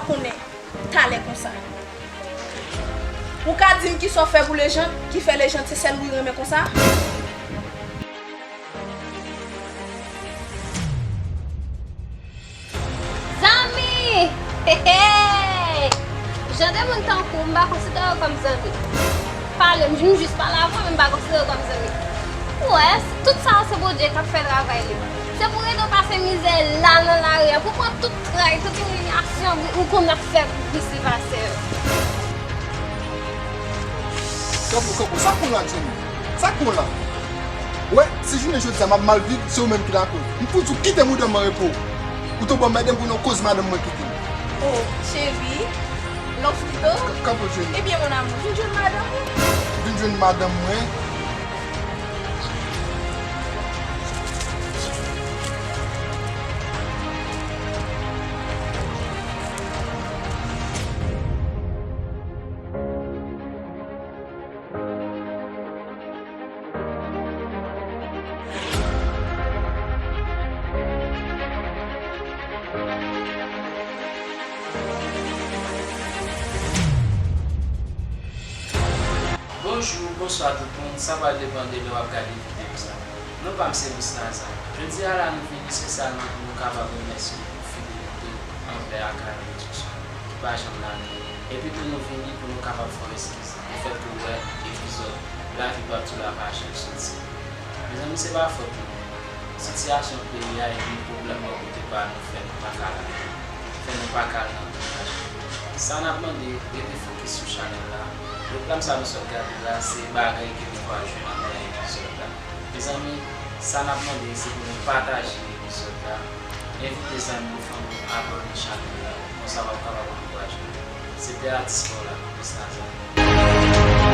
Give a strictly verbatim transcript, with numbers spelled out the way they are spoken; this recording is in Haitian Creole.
Konnen talè konsa. Ou ka di m kisa w fè pou Lejand, ki fè Lejand se sèl ou renmen konsa? Zanmi! Hey, hey! Jan de moun tankou w, m pa konsidere w kòm zanmi. Pale, m jis pale avè w, men m pa konsidere w kòm zanmi. Ou wè, tout sa se Bondye k ap fè travay li. Se pou rete w pase mizè la nan lari a, pou pran tout tray, tout imilyasyon ou konn ap fè pou plis pase yo. Kanpo, kanpo, sa k ou la, Jenny? Sa k ou la? Wè, si jounen jodi a m ap mal viv, se ou menm ki lakoz. M fout ou kite madanm mwen repo. Ou tonbe anmède m pou yon koz madanm mwen kite m. Oh, cheri, love kite w? Kanpo, Jenny. Ebyen, mon amour, vin jwenn madanm ou. Vin jwenn madanm mwen. Bonjou, bonswa tout moun, sa pral depann de lè w ap gade videyo sa. Non pa m se Miss Nazan. Jodi a la nou vini espesyalman pou nou kapab remèsye nou pou fidelite anvè Akal Production ki pa janm lage. Epi tou nou vini pou nou kapab fè w eskize lefètke w wè epizòd Lavi p ap tou la pa janm soti. Mezanmi, se pa fòt nou. Sitiyasyon peyi a epi pwoblèm bò kote pa nou fè nou pa ka la, fè nou pa ka al nan tounaj. Sa n ap mande, rete fokis sou chanèl la. Reklame sa nou sot gade la, se bagay ke nou pral jwenn anndan epizòd la. Mezanmi, sa n ap mande se pou nou pataje epizòd la, envite zanmi w, fanmi w abòne chanèl la, konsa w ap kapab ankouraje nou. Se pè atis pa w la, Miss Nazan.